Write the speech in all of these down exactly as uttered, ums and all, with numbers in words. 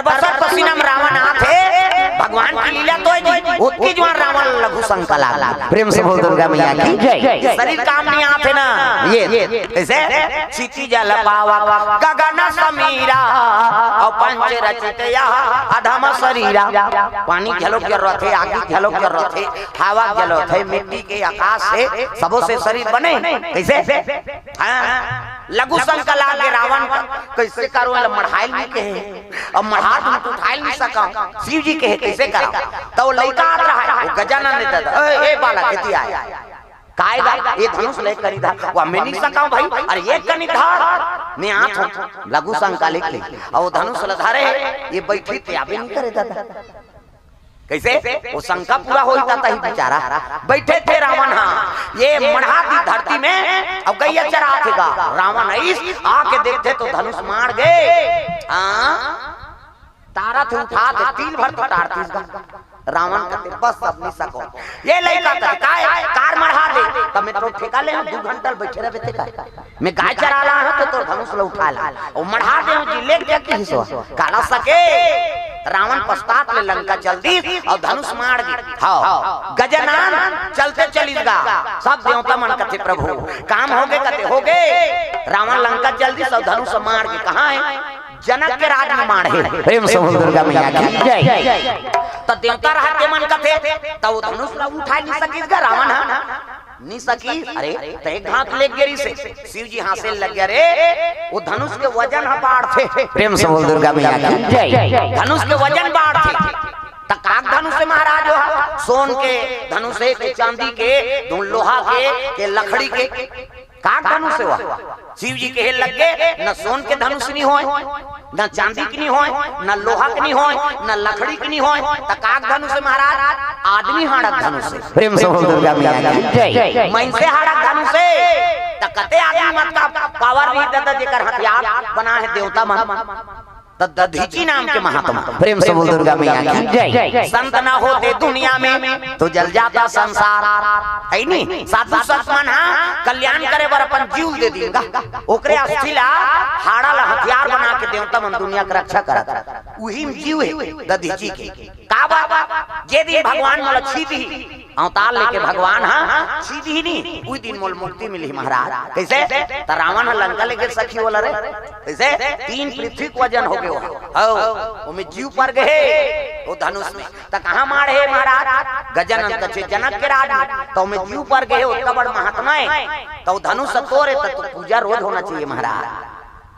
बरसत पसीना में रावण आथे, भगवान की लीला तो है जी। ओतकी जुवार रावण लघु शंका लाग गे। प्रेम से बोल दुर्गा मैया की जय। शरीर काम नहीं आथे ना। ये कैसे? क्षिति जल पावक गगन समीरा, और पंच रचित यह अधम शरीरा। पानी घलो के जरूरत हे, आगी घलो के जरूरत हे, हवा घलो हे, मिट्टी के, आकाश से, सबो से शरीर बने। कैसे? हाँ, लघु शंका लाग गे रावण का, कैसे करो, एला मढ़ाए ल नइ कहे। अब मढ़ा दूं त उठाए ल नइ सकंव, शिव जी कहे, कैसे करंव? त वो लइका आत रहा हे, वो गजानन ने दे दे, "ए, ए बालक, एती आय।" "काय गा?" "ए धनुष ले करी धा।" "वा, मैं नइ सकंव भाई, अरे ये कनी धर, मैं आत हंव।" लघु शंका लेके, अउ वो धनुष ल धरे हे, ये बइठे ते आबे नइ करे दादा। कैसे? वो शंका पूरा होई ता तही बिचारा। बइठे थे रावण, हाँ, ये मढ़ा दी धरती में, अब गइया चराथे गा। रावण अइस आके देखथे तो धनुष माढ़ गे। हाँ, तारा थे उठा दे, तिल भर तो टारतीस गा। रावण कथे, "बस, अब नइ सकंव।" ये लइका कथे, "काय, कार मढ़ा दे।" "त मैं तो ठेका ले हंव, दू घंटा ल बइठे रहिबे ते का?" मैं गाय चरा ला हंव त तोर धनुष ल उठा ला। अउ मढ़ा दे हंव जी, लेग जा किहिस वो। काला सके, रावण पछतात ले लंका चल दिस अउ धनुष माढ़ गे। हाँ, गजानन चलते चलिस गा। सब देवता मन कथे, "प्रभु, काम होगे?" कथे, "होगे।" रावण लंका चल दिस अउ धनुष माढ़ गे। कहाँ हे? जनक के राज में माढ़े हे। प्रेम से बोल दुर्गा मैया की जय। त देवता रहत के मन कथे, त वो धनुष ल उठा नइ सकिस गा रावण ह। नइ सकिस, अरे, त एक घात लेग गे रिहिसे। शिव जी हाँसे लग गे, "अरे, वो धनुष के वजन ह बाढ़थे।" प्रेम से बोल दुर्गा मैया की जय। धनुष के वजन बाढ़थे। त काक धनुष हे महाराज, वो ह सोन के धनुष हे, के चांदी के, धुन लोहा के, के लकड़ी के, काक धनुष हे वो ह? शिव जी कहे लग गे, "न सोन के धनुष नइ होय, न चांदी के नइ होय, न लोहा के नइ होय, न लकड़ी के नइ होय, त काक धनुष हे महाराज?" "आदमी हाड़क धनुष हे।" प्रेम से बोल दुर्गा मैया की जय। "मइनसे हाड़क धनुष हे।" त कते आदमी मत का पावर नइ दादा, जेकर हथियार बनाय हे देवता मन। त दधीचि नाम के महात्मा, प्रेम से बोल दुर्गा मैया की जय। "संत न होते दुनिया में तो जल जाता संसार।" हे नी? साधु संत मन ह कल्याण करे बर अपन जीव दे दीन गा। ओकरे अस्थि ला, हाड़ा ला हथियार बना के देवता मन दुनिया के रक्षा करत। उही में जीव हे दधीचि के। काबर? जे दिन भगवान मोला छीदही, अवतार लेके भगवान ह छीदही नी, उही दिन मोला मुक्ति मिलही महाराज। कैसे? त रावण ह लंका लेगे सखी ओला रे। कैसे? तीन पृथ्वी के वजन होगे वो। हव, ओमे जीव पर गे हे, वो धनुष में। त कहाँ माढ़े हे महाराज? गजानन कथे जनक के राज में। त ओमे जीव पर गे हे, ओतका बड़ महात्मा हे। त वो धनुष तोर हे, त तू पूजा रोज होना चाहिए महाराज।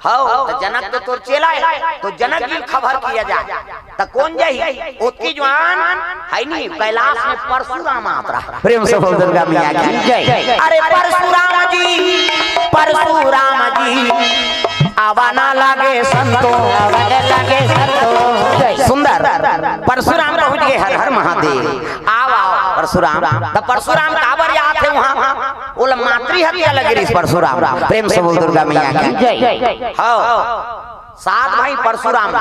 हव, त जनक तो तोर चेला हे, त जनक जी ल खबर किया जाय। त कोन जाही? ओतकी जुवार हे नी, कैलाश में परशुराम आत रहा। प्रेम से बोल दुर्गा मैया की जय। "अरे परशुराम जी, परशुराम जी, आवा ना लागे संतो।" आवा ना लागे संतो। सुंदर। परशुराम पहुंच गे, "हर हर महादेव।" "आव, आव परशुराम।" त परशुराम काबर आत हे वहाँ? ओला मातृ हत्या लगे रिहिस परशुराम। प्रेम से बोल दुर्गा मैया की जय। हव, सात भाई परशुराम,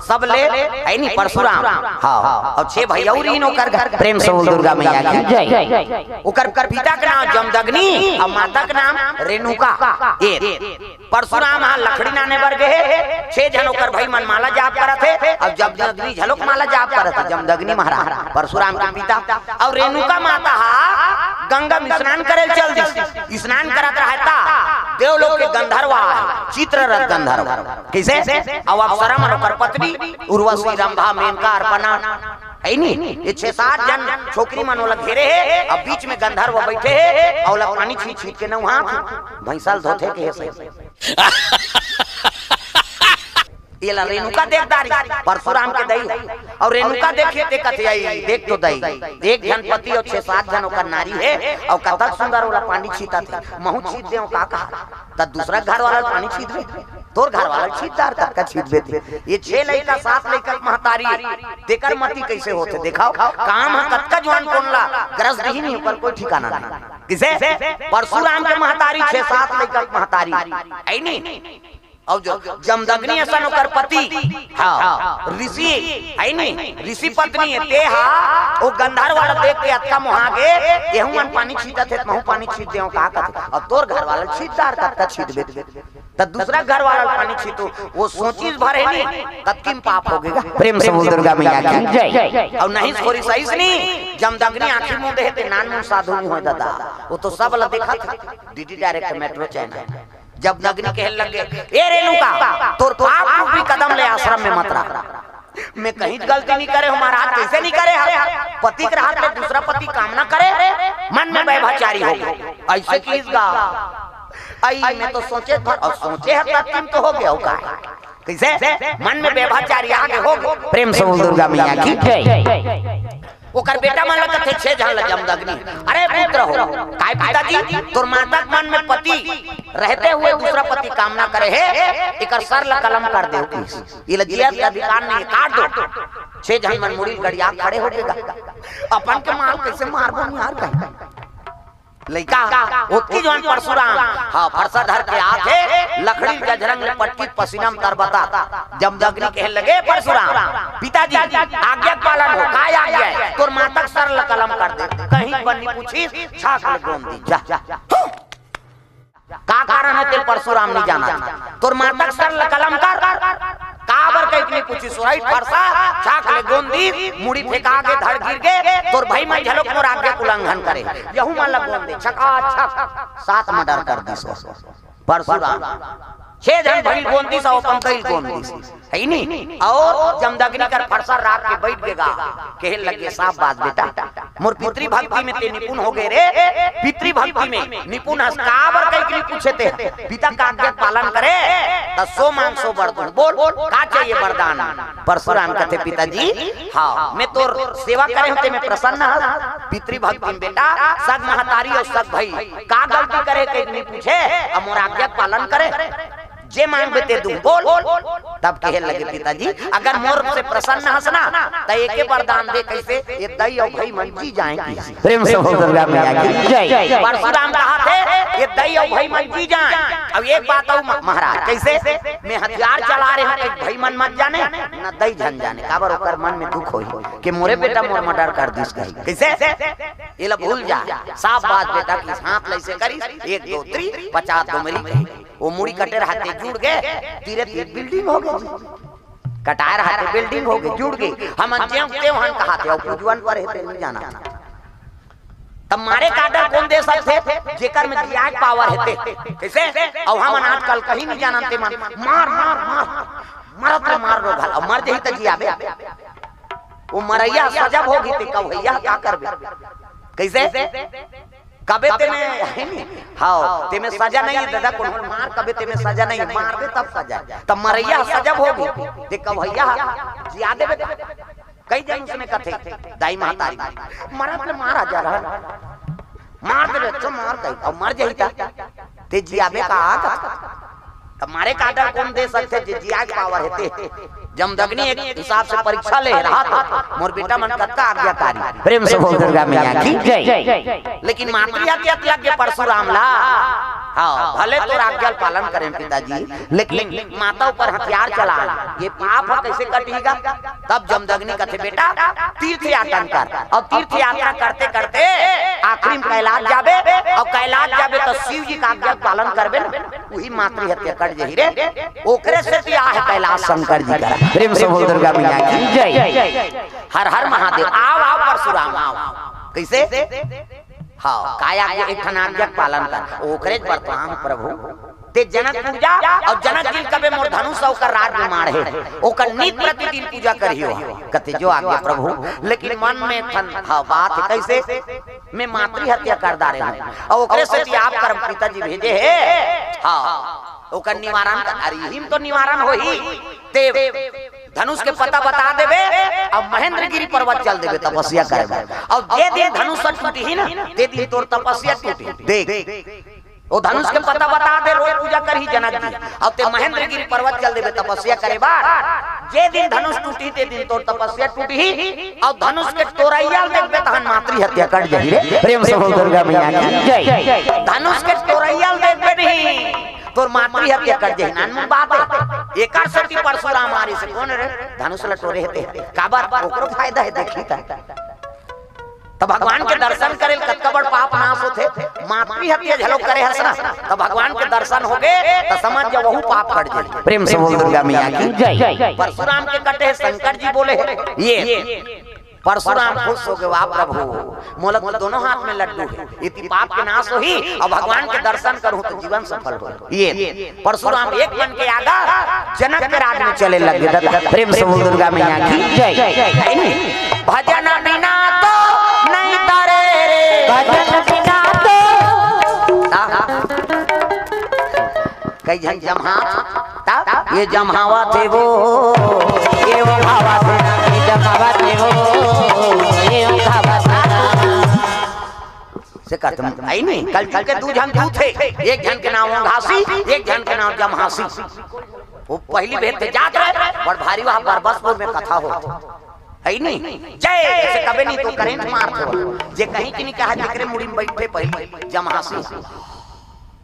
सब ले, हे नी परशुराम। हव, अउ छे भाई अउ रिहिन ओकर घर। प्रेम से बोल दुर्गा मैया की जय। ओकर, ओकर पिता के नाम जमदग्नि अउ माता के नाम रेणुका। ए परशुराम ह लकड़ी लाने बर गे हे, छे झन ओकर भाई मन माला जाप करत हे, अउ जमदग्नि घलोक माला जाप करत हे। जमदग्नि महाराज परशुराम के पिता, अउ रेणुका माता ह गंगा में स्नान करे ल चल दिस। स्नान करत रहय त देवलोक के गंधर्व आय, चित्ररथ गंधर्व। कइसे? अउ अप्सरा मन ओकर पत्नी उर्वशी, रंभा, मेनका, अर्पणा, हे नी? ये छे सात झन छोकरी मन ओला घेरे हे, अउ बीच में गंधर्व बइठे हे, अउ ओला पानी छींच छींच के नहवात हे। भैंसा ल धोथे के हे सही। एला रेणुका देख डारिस, परशुराम के दई। अउ रेणुका देखे ते कथे, "आई, देख तो दई, एक झन पति अउ छे सात झन ओकर नारी हे, अउ कतक सुंदर ओला पानी छींचत हे, महूं छींच देंव का कहा?" त दूसरा घर वाला ल पानी छींचबे, तोर घर वाला ल छींच डार, कतका छींचबे ते। ये छे लइका, सात लइका के महतारी, तेकर मति कइसे होथे? देखव, काम ह कतका जुवान कोन ला ग्रस दिही नहीं, ओकर कोई ठिकाना नहीं। कइसे? परशुराम के महतारी, छे सात लइका के महतारी, हे नी? अउ जो जमदग्नि असन ओकर पति, हाँ, ऋषि हे नी, ऋषि पत्नी हे, ते हा ओ गंधर्व वाला देख के अतका मोहा गे, तेहू मन पानी छींटत हे, महू पानी छींट देवं का कथे, अउ तोर घर वाला छींट डार, कतका छींटबे, त दूसरा घर वाला पानी छींटो, ओ सोचिस भर हे नी, कतकी म पाप हो गे गा। प्रेम से बोल दुर्गा मैया की जय। अउ नहीं छोरी सहीस नी, जमदग्नि आँखी मूंदे हे ते नानमुन साधु नी होय दादा, ओ तो सब ला देखत हे, DD direct metro channel. Jamadagni कहे लगे, "ए रेणुका, तोर पाप रूपी कदम ले आश्रम में मत रख।" मैं कहीं गलती नहीं करे हूँ महाराज, कैसे नहीं करे हूँ? पति के रहत ले दूसरा पति कामना करे, मन में व्यभिचारी हो गे। ऐसे किहिस गा, अई मैं तो सोचे भर, अउ सोचे हे तब तो हो गे का। कैसे? मन में व्यभिचारी आगे हो गे। प्रेम से बोल दुर्गा मैया की जय। ओकर बेटा मन ल कथे, छह झन ल जमदग्नि, "अरे पुत्र हो, काय पिताजी, तोर माता के मन में पति रहते हुए दूसरा पति कामना करे हे, एकर सर ल कलम कर दे।" एला जिए के अधिकार नहीं हे, काट दो। छह झन मन मुड़ी गड़िया खड़े हो गे गा। अपन के माल कैसे मारबो यार कहीं। लइका, ओतकी जोन परसुराम, हाँ, फरसा धर के आथे, लकड़ी के जझरंग ले पटकी पसीना म तरबता। जमदग्नि कहे लगे, "परसुराम, पिताजी, आज्ञा पालन हो, काय आज्ञा हे? तोर माता के सर ल कलम कर दे।" कहीं बन्नी पूछिस, छाक ले गोंद दीस, जा। का कारण हे तेल परसुराम नहीं जाना? तोर माता के सर ल कलम कर, काबर कहिके नहीं पूछिस, सुरई फरसा, छाक ले गोंद दीस, मुड़ी फेंका गे, धड़ गिर गे, तोर भाई मन झलोक मोर आज्ञा के उल्लंघन करे। यहू मन ल गोंद दे, छका छक, सात मर्डर कर दीस ओ। परसुराम, छह झन भाई ल गोंद दीस, अउ अपन दई ल गोंद दीस। हे नी? अउ जमदग्नि कर फरसा राख के बइठ गे गा। कहे लगे, "शाबाश बेटा, मोर पितृभक्ति में ते निपुण हो गे रे, पितृभक्ति में निपुण हस।" काबर कहिके नहीं पूछे ते, पिता के आज्ञा के पालन करे, त सो मांग सो बर दूं। बोल, का चाहिए वरदान? परसुराम कथे, "पिताजी, हाँ, मैं तोर सेवा करे हूँ, ते में प्रसन्न हस। पितृभक्ति में बेटा, सग महतारी अउ सग भाई, का गलती करे कहिके नहीं पूछे, अउ मोर आज्ञा के पालन करे।" जे मांगबे ते दूं, बोल। तब कहे लगे, "पिताजी, अगर मोर से प्रसन्न हस ना, त एके वरदान दे।" कैसे? "ए दई अउ भाई मन जी जाए।" प्रेम से बोल दुर्गा मैया की जय। परसुराम कहा थे, "ए दई अउ भाई मन जी जाए।" अब एक बात अउ म-, महाराज, कैसे? "मैं हथियार चला रहे हूँ, एक भाई मन मत जाने, न दई झन जाने।" काबर ओकर मन में दुख होही कि मोरे बेटा मोर मर्डर कर दीस कही। कैसे? एला भूल जा, साफ बात बेटा, कि हाथ लइसे करिस, एक दो तीन, पचास दो मेरी। ओ मुड़ी कटे रहते जुड़ गे, तीरे तीर बिल्डिंग हो गे जी। कटाए रहते बिल्डिंग हो गे, जुड़ गे। हमन जेव तेव हन कहाथे, अउ पूजवन पर हे ते नहीं जाना। तब मारे के आर्डर कोन दे सकथे? जेकर में जियाए के पावर हे ते। कैसे? अउ हमन आजकल कहीं नहीं जानन ते मन। मार, मार, मार। मरत ले मार रो घल। अउ मर जही त जियाबे। ओ मरइया सजब होगी ते कवहइया का करबे? कैसे? कबे ते में, हे नी? हाँ, ते में सजा नहीं हे दादा, कोनो मार कबे ते में सजा नहीं हे, मारबे तब सजा। तब मरइया सजब होगी, ते कवहइया जिया देबे का? कई झन उसने कथे, दाई महतारी, "मरत ले मार आ जा रहा, मार देबे, अच्छा मार कही, अउ मर जही ता, ते जियाबे का?" कथे। तब मारे के आर्डर कोन दे सकथे, जे जियाए के पावर हे ते? जमदग्नि एक हिसाब से परीक्षा ले रहा था, मोर बेटा मन कतका आज्ञाकारी। प्रेम से बोल दुर्गा मैया की जय। लेकिन मातृ हत्या के लगे परसुराम ला, हाँ, भले तोर आज्ञा ल पालन करें पिताजी, लेकिन माता ऊपर हथियार चला, ये पाप ह कैसे कटेगा? तब जमदग्नि कथे, "बेटा, तीर्थ याटन कर।" अउ तीर्थ यात्रा करते करते आखिरी में कैलाश जाबे, अउ कैलाश जाबे त शिव जी के आज्ञा के पालन करबे ना, उही मातृ हत्या कट जही रे, ओकरे सेती आहे कैलाश शंकर जी करा। प्रेम से बोल दुर्गा मैया की जय। हर हर महादेव, आव, आव परसुराम, आव। कैसे? हाँ, काय आज्ञा, एक ठन आज्ञा के पालन कर, ओकरे बर तो आंव प्रभु। ते जनक पूजा अउ जनक जी ल कबे मोर धनुष अउ ओकर राज में माढ़े, ओकर नित प्रतिदिन पूजा करिहो। कथे जो आज्ञा प्रभु, लेकिन मन में ठन, हाँ, बात हे कैसे? मैं मातृ हत्या कर डारे हूँ, अउ ओकरे सेती आप करम पिताजी भेजे हे, हाँ, ओकर निवारण कर, अरे हिम तो निवारण होही। ते धनुष के पता बता देबे, अउ महेंद्रगिरी पर्वत चल देबे तपस्या करे बर। अउ जे दिन धनुष ह टूटही ना, ते दिन तोर तपस्या टूटही। देख, ओ धनुष के पता बता दे, रोज पूजा करही जनक जी। अउ ते महेंद्रगिरी पर्वत चल देबे तपस्या करे बर। जे दिन धनुष टूटही, ते दिन तोर तपस्या टूटही। अउ धनुष के टोरइया ल देखबे, तहन मातृ हत्या कट जही रे। प्रेम से बोल दुर्गा मैया की जय। धनुष के टोरइया ल देखबे नहीं, तोर मातृ हत्या कर जही, नानमुन बात हे। एकर सेती परशुराम आरिस हे, कोन रे? धनुष ल टोरे हे ते। काबर? ओकरो फायदा हे, देखही त। त भगवान के दर्शन करे ले कतका बड़ पाप नाश होथे। मातृ हत्या घलो करे हस ना, त भगवान के दर्शन होगे, त समझ जा, वहू पाप कट जाही। प्रेम से बोल दुर्गा मैया की जय। परशुराम के कटे हे, शंकर जी बोले हे, ये परशुराम खुश होगे, "वाह प्रभु, मोला तो दोनों हाथ में लड्डू हे, एती पाप के नाश होही अउ भगवान के दर्शन करहूं त जीवन सफल होही।" ये परशुराम एक मन के आगा जनक के राज में चले लगे। दादा, प्रेम से बोल दुर्गा मैया की जय। हे नहीं? भजन बिना तो नहीं तरे रे। भजन बिना तो। कई झन जम्हात, ता, ये जम्हावत हे वो, ये ओंघावत हे ना, ये जम्हावत हे वो, ये ओंघावत हे ना। से कतम, आई नहीं, कलजुग के दू झन दूत हे, एक झन के नाम ओंघासी, एक झन के नाम जम्हासी। वो पहिली भेद के जात रहे, बड़ भारी वहाँ बरबसपुर में कथा हो। हे नहीं? जय, जैसे कबे नहीं तो करंट मारथे। जे कहीं कि नहीं कहा, जेकरे मुड़ी में बइठे पहिली, जम्हासी।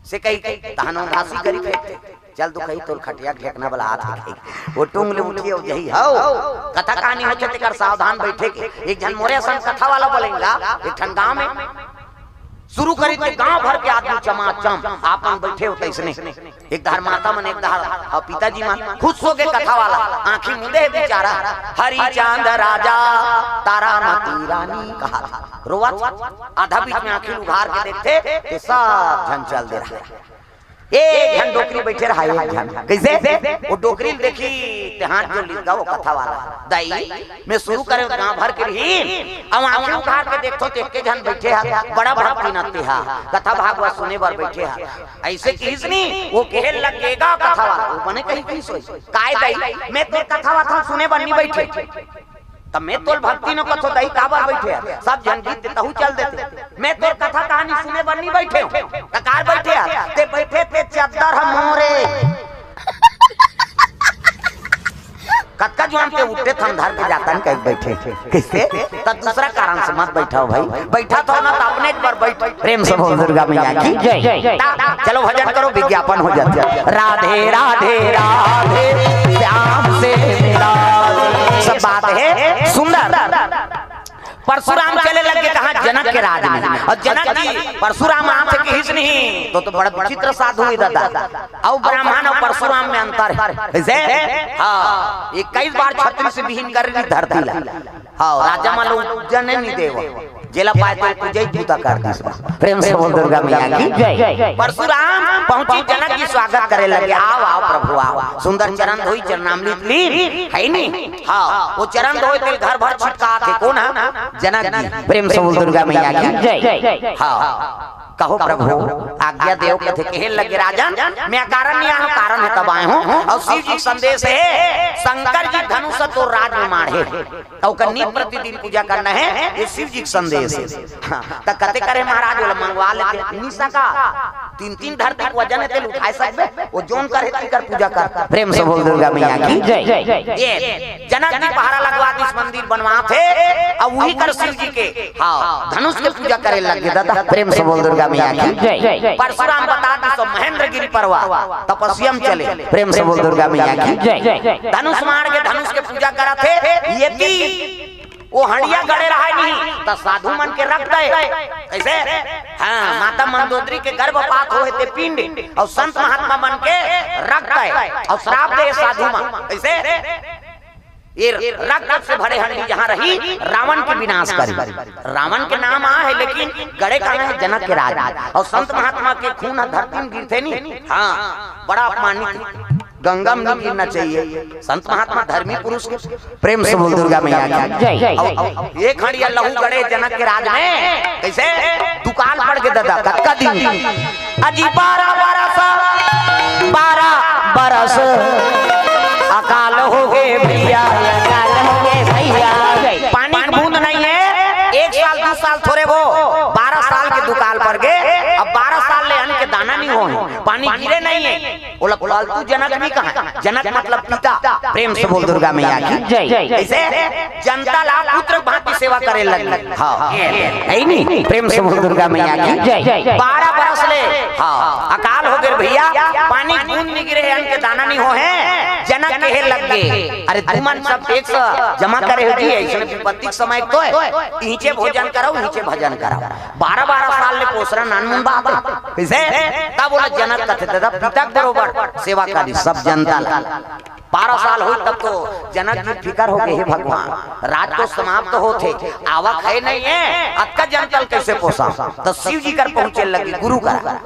से कही, तहन ओंघासी गरी फेंकथे। चल, तू कही, तोर खटिया ढेकना वाला हाथ हे। वो टूंग ले उठी अउ जही, हव। कथा कहानी होथे, तेकर सावधान बइठे के। एक झन मोरे असन कथा वाला बोलेंगा, एक ठन गांव में। शुरू करी त गांव भर के आदमी चमाचम, आपन बइठे हो तइसने। एक धार माता मन, एक धार, अउ पिताजी मन। खुश होगे कथा वाला, आंखी मूंदे हे बिचारा। हरिचंद राजा, तारामती रानी कहा था। रोवत, आधा बीच में आंखी उघार के देखथे, ते सब झन चल दे रहा। एक झन डोकरी बइठे रहा, एक झन। कइसे? वो डोकरी ल देखी, ते हाथ जोड़ लिस गा वो कथा वाला। दाई, मैं शुरू करे गांव भर के रहिन, अउ आंखी उघार के देखथों, ते एके झन बइठे हा, बड़ा भक्ति न ते हा, कथा भागवत सुने बर बइठे हा। अइसे किहिस नी, वो कहे लगे गा कथा वाला, वो बने कहीं किहिस होही। काय दाई, मैं तोर कथा वाथा सुने बर नी बइठे। त मैं तोल भक्ति न कथों दाई, काबर बइठे हा? सब झन गीत तहू चल देथे। मैं तोर कथा कहानी सुने बर नी बइठे हों। त काबर बइठे हा? ते बइठे ते चद्दर ह मोरे। कतका जुआन ते उठे थन धर के जातन कहि बइठे। कइसे? त दूसरा कारण से मत बइठव भाई। बइठा थव ना त अपने एक बार बइठ। प्रेम से बोल दुर्गा मैया की जय। ता, चलो भजन करो, विज्ञापन हो जाथे। राधे, राधे, राधे, श्याम से मिला। सब बात हे सुंदर। परशुराम चले लगे कहाँ? जनक के राज में। अउ जनक जी, परशुराम आथे किहिस नहीं, तो, तो बड़ा विचित्र साधु हे दादा। अउ ब्राह्मण अउ परशुराम में अंतर हे। कइसे? हाँ, इक्कीस बार छतरी से बिहीन कर दी धरती ला। हाँ, राजा मन ल उपजने नी देव। जेला पाय तेला पूजा ही पूता कर दिस। प्रेम से बोल दुर्गा मैया की जय। परशुराम पहुंची, जनक जी स्वागत करे लगे, "आव, आव प्रभु, आव।" सुंदर चरण धोई, चरणामृत ली, हे नहीं? हाँ, वो चरण धोए तेल घर भर छिटकाथे। कोन हा? जनक जी। प्रेम से बोल दुर्गा मैया की जय। हाँ, कहो प्रभु, आज्ञा देव। कथे, कहे लगे, "राजन, मैं अकारण नहीं आया हूँ, कारण हे तब आया हूँ।" अउ शिव जी के संदेश हे, "शंकर जी धनुष तोर राज में माढ़े।" त ओकर नित प्रतिदिन पूजा करना हे, ये शिव जी के संदेश हे। हाँ, त कते करे महाराज, ओला मंगवा लेते। निसा का तीन तीन धरती के वजन हे, तेला उठाय सकबे? वो जोन करे, तेकर पूजा कर। प्रेम से बोल दुर्गा मैया की जय। ये जनक जी पहरा लगवा दिस, मंदिर बनवाथे, अउ उही कर शिव जी के, हाँ, धनुष के पूजा करे लगे दादा। प्रेम से बोल दुर्गा मैया की जय। परशुराम बता दिस, महेंद्रगिरी पर्वत तपस्या में चले। प्रेम से बोल दुर्गा मैया की जय। धनुष माढ़ के धनुष के पूजा करत हे, एती वो हंडिया गड़े रहय नहीं, त साधु मन के रख दय। कइसे? हाँ, माता मंदोदरी के गर्भपात होय हे ते पिंड, अउ संत महात्मा मन के रख दय, अउ श्राप दे साधु मन। कइसे? ये रक्त से भरे हंडी जहाँ रही, रावण के विनाश करी। रावण के नाम आहे, लेकिन गड़े कहाँ हे? जनक के राज। अउ संत महात्मा के खून ह धरती में गिरथे नहीं। हाँ, बड़ा अपमानित। गंगा में नहीं गिरना चाहिए। संत महात्मा धर्मी पुरुष के प्रेम से बोल दुर्गा मैया की जय। अउ, अउ, एक हंडिया लहू गड़े जनक के राज में, कइसे? दुकाल पड़ गे दादा, कतका दिन? अजी बारह बरस, बारह बरस अकाल होगे भइया, अकाल होगे भइया। पानी के बूंद नहीं हे, एक साल, दू साल थोरे वो, बारह साल के दुकाल पड़ गे, अब बारह साल ले अन्न के दाना नहीं होय, पानी गिरे नहीं हे। बोला, फालतू जनक नहीं कहा, जनक मतलब पिता। प्रेम से बोल दुर्गा मैया की। जय। ऐसे जनता ला पुत्र भांति सेवा करे लगे। हाँ, है नहीं? प्रेम से बोल दुर्गा मैया की। जय। बारह बरस ले, हाँ, अकाल हो गए भैया, पानी बूंद नहीं गिरे, अन्न के दाना नहीं हो है। जनक कहे लग गए, अरे तुमन सब एक सा जमा करे हो जी, ऐसे विपत्ति के समय तो है, इहिंचे भोजन कराओ, इहिंचे भजन कराओ। बारह बारह साल ले पोसरा नानमुन बात है। कैसे? तब बोला जनक कथे, दादा पिता के बरोबर सेवा करी सब जनता ला। बारह साल होई तब तो जनक जी फिकर हो गए, हे भगवान, राज तो समाप्त होथे, आवक है नहीं है, अतका जनता ल कैसे पोसा? तो शिव जी कर पहुंचे लगे, गुरु कर,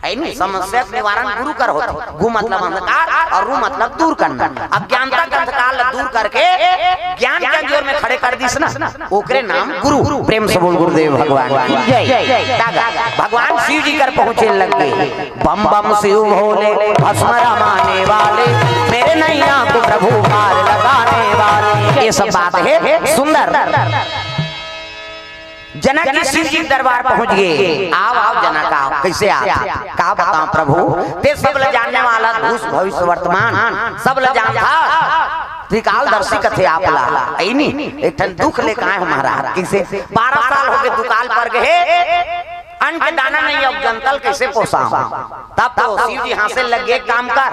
है नहीं? समस्या के निवारण गुरु कर होथे। गु मतलब अंधकार और रु मतलब दूर करना। अज्ञानता के अंधकार ला दूर करके ज्ञान के अंजोर में खड़े कर दिस ना, ओकरे नाम गुरु। प्रेम से बोल गुरुदेव भगवान की जय। दादा, भगवान शिव जी कर पहुंचे लग गए। बम बम शिव भोले भस्म रमाने वाले, मेरे नैया को प्रभु पार लगाने वाले। ये सब बात है सुंदर। जनक जी शिव जी के दरबार पहुंच गए। आओ, आओ जनक आओ, कैसे आप? का बताओ प्रभु, ते सब ल जानने वाला, भूत भविष्य वर्तमान सब ल जानता, त्रिकालदर्शी कथे आप ला। ऐनी एक ठन दुख ले काय हमारा, कैसे? बारह साल हो गए दुकाल पर गए, अन्न के दाना नहीं, अब जनता ल कैसे पोसाऊं? तब तो शिव जी हंसे लगे, एक काम कर,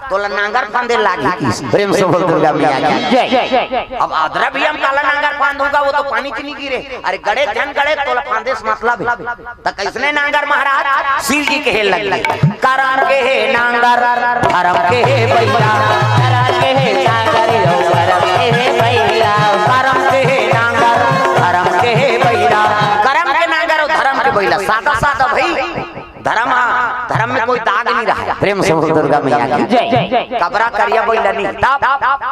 तोला नांगर फांदे लागी। प्रेम से बोल दुर्गा मैया की जय। अब अदरा भी हम काला नांगर फांद होगा, वो तो पानी च नहीं गिरे। अरे गड़े झन गड़े, तोला फांदे से मतलब है। त कैसने नांगर महाराज? शिव जी कहे लगे, करम के हे नांगर, धरम के हे बइला। करम के हे नांगर, धरम के हे बइला। करम के हे नांगर, धरम के हे बइला। करम के नांगर और धरम के बइला, सादा सादा भाई। धरम हा, धरम में कोई दाग नहीं रहा। प्रेम से बोल दुर्गा मैया की जय। कबरा करिया बइला नहीं, तब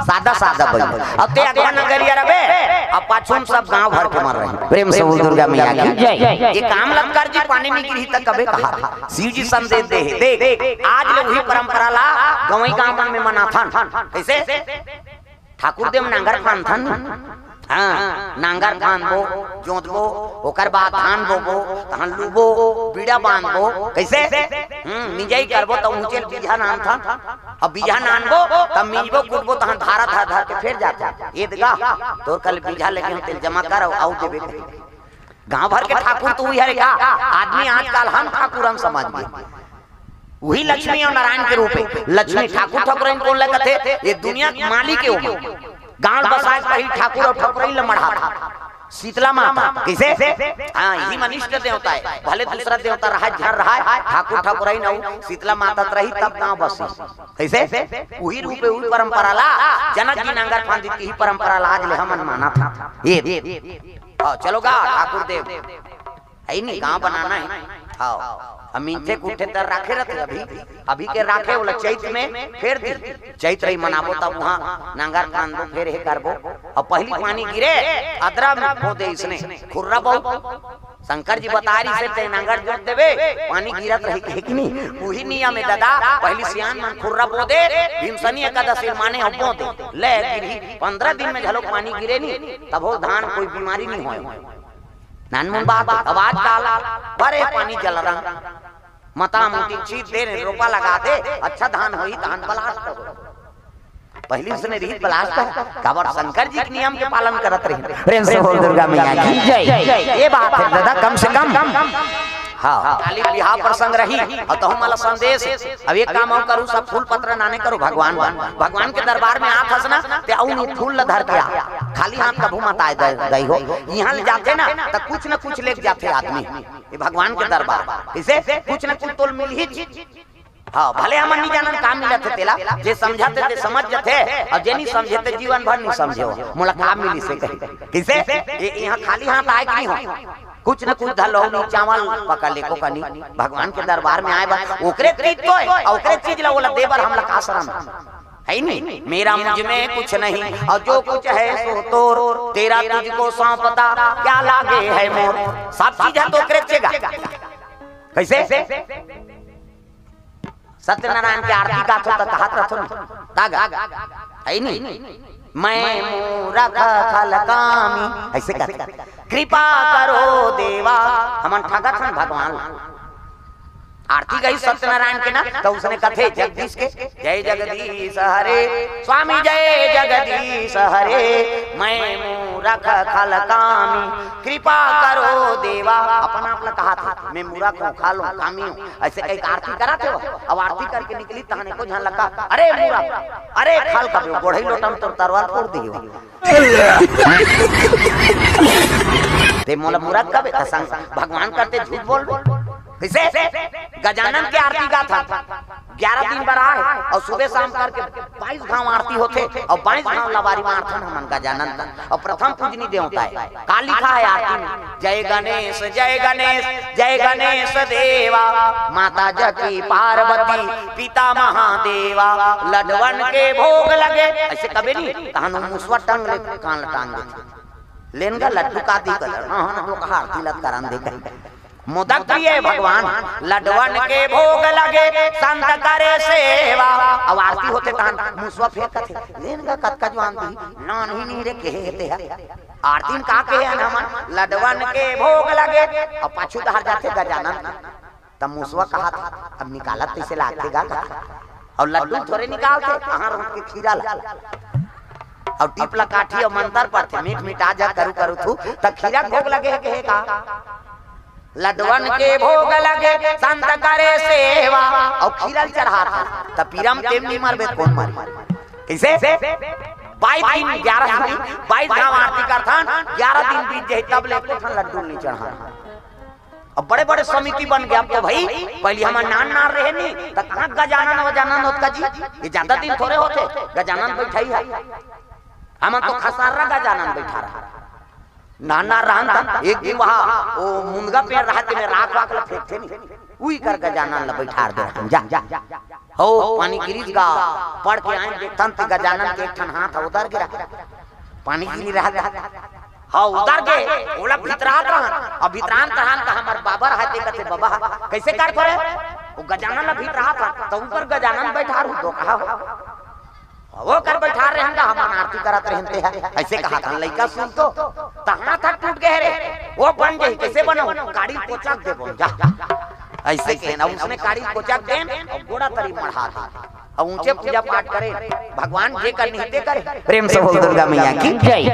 सादा सादा बइला। अब ते अगवा नगरिया रबे, अब पाछू में सब गांव भर के मर रहे। प्रेम से बोल दुर्गा मैया की जय। ये काम लंकर जी पानी में गिरी तक कबे कहा था। शिव जी संदेश दे हे। देख, आज ले वही परंपरा ला गंवई गांव मन में मनाथन। कैसे? ठाकुर देव नांगर फांदथन। हाँ, नांगर फांदबो, जोतबो, ओकर बाद धान बोबो, तहन लूबो, बीड़ा बांधबो। कैसे? हम्म, मिंजई करबो त ऊंचे बीजा नानथन। अब बीजा नानबो, तब मिंजबो, कुटबो, तहन धारा धर धर के फेर जाथन। एदगा, तोर कल बीजा लेके हम तेल जमा कर, अउ देबे कही। गांव भर के ठाकुर तो उही हरे का? आदमी आजकल हम ठाकुर हम समझ गए। वही लक्ष्मी और नारायण के रूप है। लक्ष्मी ठाकुर ठाकुरइन कोन ल कथे? ये दुनिया के मालिक है वो। गांव बसाए के पहली ठाकुर और ठाकुरइन ल मढ़ा था। शीतला माता। कैसे? हाँ, यही मनिष्ठ देवता है। भले दूसरा देवता रहा, झर रहा है, ठाकुर ठाकुरइन अउ शीतला माता त रही तब गांव बसी। कैसे? वही रूप है, वही परंपरा ला। जनक जी नांगर फांदी, यही परंपरा ला आज ले हमन माना था। ये, हाँ, चलो गा ठाकुर देव। है नहीं, गांव बनाना है। हाँ, हम मिनथे कुठे तर राखे रहते अभी, अभी के राखे वाला चैत में फेर दी। चैत रही मनाबो तब वहाँ नांगर फांदबो, फेर हे करबो। अब पहली पानी गिरे, अदरा में बो दे इसने, खुर्रा बो। शंकर जी बता रही से ते नांगर जोत देबे, पानी गिरत रही कहे कि नहीं? वही नियम है दादा, पहली सियान मन खुर्रा बो दे, भीमसनी एकादशी माने अब बो दे। ले गिरी, पंद्रह दिन में झलो पानी गिरे नहीं, तब हो धान कोई बीमारी नहीं होए। नानमुन बात, अब आजकल बरे पानी जल रहा। मता मुटी छीट दे, रोपा लगा दे, अच्छा धान होई, धान blast हो। पहली उसने रही blast, काबर शंकर जी के नियम के पालन करत रही। प्रेम से बोल दुर्गा मैया की जय। ये बात है दादा, कम से कम। हाँ, काली बिहाव प्रसंग रही, और तहु मला संदेश। अब एक काम और करू, सब फूल पत्र नाने करू भगवान बर। भगवान के दरबार में आत हस ना, ते अउ नहीं फूल ल धर के आ। खाली हाथ कभू मत आए दे, दई हो। यहाँ ले जाते ना, तो कुछ न कुछ लेके जाते आदमी। ये भगवान के दरबार। इसे कुछ न कुछ तोल मिल ही। हाँ, भले हमन नहीं जानन का मिलत है तेला, जे समझत है ते समझ जथे, और जे नहीं समझे ते जीवन भर नहीं समझे हो। मोला का मिली से कही। किसे? ये यहाँ खाली हाथ आए कि नहीं हो? कुछ न कुछ धलो नहीं, चावल पका ले को कनी, भगवान के दरबार में आए बा, ओकरे चीज तो है, और ओकरे चीज ला ओला दे बर हमला का शरम है? है नहीं? मेरा मुझ में कुछ नहीं, और जो कुछ है सो तोर, तेरा तुझको सौंपता, क्या लागे है मोर। सब चीज है तो ओकरे चेगा। कैसे? सत्यनारायण के आरती गाथो त कहत रथो न, तागा, है नहीं? मैं मूरख खल कामी, ऐसे कहते, कृपा करो देवा, हमन ठगत हन भगवान। आरती गई सत्यनारायण के ना, तो उसने कथे जगदीश के, "जय जगदीश हरे, स्वामी जय जगदीश हरे, मैं मूरख खलकामी, कृपा करो देवा।" अपन आप ला कहा था, "मैं मूरख हूँ, खल हूँ, कामी हूँ।" ऐसे कही आरती करा थे वो। अब आरती करके निकली, तहने को झन लगा, "अरे मूरख, अरे खल कबे, गोढ़ई लोटा म तोर तरवार फोड़ दियो।" ते मोला मूरख कबे, त संग भगवान करते झूठ बोल। कैसे? गजानन के आरती गाथा, ग्यारह दिन बर आए, अउ सुबह शाम करके बाईस घांव आरती होथे, अउ बाईस घांव लबारी मारथन हमन गजानन का, अउ प्रथम पूजनी देवता हे। का लिखा हे आरती में? "जय गणेश, जय गणेश, जय गणेश देवा, माता जकी पार्वती, पिता महादेवा, लडवन के भोग लगे।" ऐसे कबे नहीं, तहन मुसवा टंग ले, कान ल टांग देथे। लेन गा लड्डू का दी कलर, हाँ, हाँ, तो कहा आरती लत करन दे कहीं। मोदक प्रिय भगवान, लडवन के भोग लगे, संत करे सेवा। अब आरती होथे तहन मुसवा फेंकत हे। लेन गा कतका जुआन दी, नान ही नहीं रे, कहे हे ते हा। आरती में का कहे हन हमन, "लडवन के भोग लगे।" अब पाछू डहर जाथे गजानन। तब मुसवा कहा था, "अब निकालत कइसे लागथे गा?" अउ लड्डू थोरे निकालथे, कहाँ रोक के खीरा ला। अउ टीप ला काठी अउ मंतर पढ़थे, "मीठ मिठा जा करू करू थू।" त खीरा के भोग लगे हे, कहे का? "लड्डवन के भोग लगे, संत करे सेवा।" अउ खीरा ल चढ़ाथे, त पीरा म तेम नहीं मरबे, कोन मरी? कैसे? बाईस दिन, ग्यारह दिन, बाईस घांव आरती करथन, ग्यारह दिन बीत जाही, तब ले एको ठन लड्डू नहीं चढ़ा। अब बड़े-बड़े समिति बन गया अब तो भाई, पहली हमन नान नान रहे नहीं, त कहाँ गजानन वजानन होत का जी? ये ज्यादा दिन थोरे होथे, गजानन बैठाही है। हमन तो खसारा गजानन बैठा रहा। नान नान रहन त एक दिन वहाँ वो मुनगा पेड़ रहा, तेमे राख वाख ला फेंकथे नहीं, उही कर गजानन ला बैठार दे रहन, जा, जा। हो, पानी गिरिस गा, पढ़ के आए देखथन ते गजानन के एक ठन हाथ उधर गिरा, पानी गिरी रहा। हाँ, उधर गे, ओला भितरात रहन। अब भितरान तहान त हमर बाबा रहते कथे, "बाबा, कैसे कर करे?" वो गजानन ला भितरात रहन, त ऊपर गजानन बैठा रहू, तो कहा हो। वो कर बैठा रहन गा, हमन आरती करत रहन ते है। ऐसे कहा था, लइका सुन तो, त हाथ हाथ टूट गए रे। वो बन गई, कैसे बनाऊं? गाड़ी पोचक दे बोल, जा। ऐसे कहे ना, उसने गाड़ी पोचक देन, और गोड़ा तरी मढ़ा दी। अब ऊंचे पूजा पाठ करे, भगवान जे कर नहीं ते करे। प्रेम से बोल दुर्गा मैया की जय।